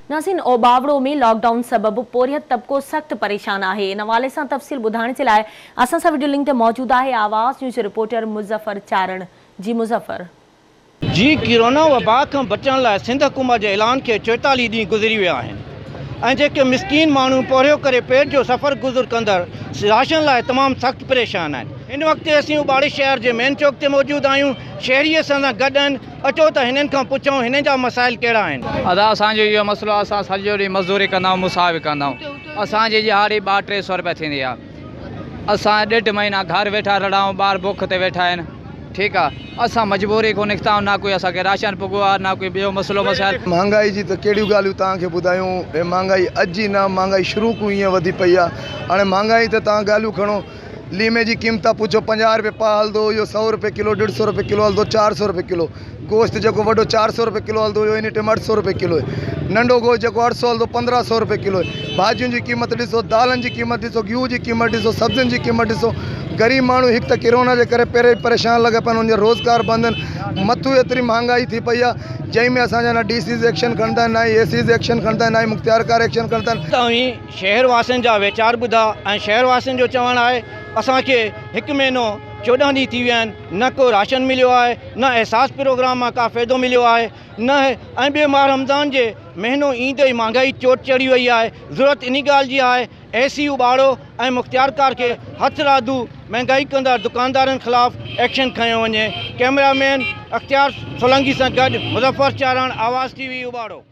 ناظرين Ubauro ۾ lock down سبب پورهيت طبقو سخت پريشان آهي ان حوالي سان تفصيل ٻڌائڻ جي لاء اسان سان وڊيو لنڪ تي موجود آهي آواز نيوز جو رپورٽر مظفر چارڻ جي مظفر. جي ڪرونا وبا کان بچڻ لاء سنڌ حڪومت جي اعلان کي 44 ڏينهن گذري ويا آهن ۽ جيڪي مسڪين ماڻهو پورهيو ڪري پيٽ جو سفر گذر ڪندڙ راشن لاء تمام سخت پريشان آهن هن وقت اسين اوٻاڙي شهر جي مين چوڪ تي موجود آهيون شهري اسان سان گڏ آهن اچو ته هنن کان پڇون هنن جا مسائل ڪهڙا آهن. ادا اسان جو اهو مسئلو آهي اسان سڄو ڏينهن مزدوري ڪندا آهيون مساوي ڪندا آهيون اسان جي ڏهاڙي ٻا ٽي سو روپيا ٿيندي آهي اسان ڏيڍ مهينا گهر ويٺا رڙائون ٻار بک تي ويٺا آهن ٺيڪ آهي اسان مجبوري کان نڪتا آهيون نه ڪوئي اسان کي راشن پڳو آهي نه ڪوئي ٻيو مسئلو مسائل. مهانگائي جي ته ڪهڙيون ڳالهيون توهان کي ٻڌايون هي مهانگائي اڄ جي نه مهانگائي شروع کان ائين وڌي پئي آهي هاڻي مهانگائي ته توهان ڳالهيون کڻو ليمي جي قيمت تان پڇو 50 روپيه پاء هلندو هيو سئو روپيه ڪلو ڏيڍ سئو روپيه ڪلو هلندو چار سئو روپيه ڪلو گوشت جيڪو وڏو چار سئو روپيه ڪلو هلندو هيو ان ٽيم اٺ سئو روپيه ڪلو ننڍو گوشت جيڪو اٺ سئو هلندو 15 سئو روپيه ڪلو ڀاڄين جي قيمت ڏسو دالن جي قيمت ڏسو گيهه جي قيمت ڏسو سبزين جي قيمت ڏسو غريب ماڻهو هڪ ته ڪرونا جي ڪري پهرين ئي پريشان لڳا پيا آهن ان جا روزگار بند آهن مٿو ايتري مهانگائي ٿي پئي آهي جنهن ۾ اسان جا نه ڊي سيز ايڪشن کڻندا آهن نه ئي اي سيز ايڪشن کڻندا آهن نه ئي مختيارڪار ايڪشن کڻندا آهن. توهين شهر واسين جا ويچار ٻڌا ۽ شهر واسين جو چوڻ آهي اسان کي هڪ مهينو 14 ڏينهن ٿي ويا آهن نه ڪو راشن مليو آهي نه احساس پروگرام مان ڪا فيدو مليو آهي نه ۽ ٻيو ماه رمضان جي مهينو ايندي ئي مهانگائي چوٽ چڙهي وئي آهي ضرورت انهي ڳالهه جي آهي اي سي اٻاڙو ۽ مختيارڪار کي هٿرادو مهانگائي ڪندڙ دڪاندارن خلاف ايڪشن کنيو وڃي ڪئميرا مين اختيار سولنگي سان گڏ مظفر چارڻ آواز ٽي وي اٻاڙو.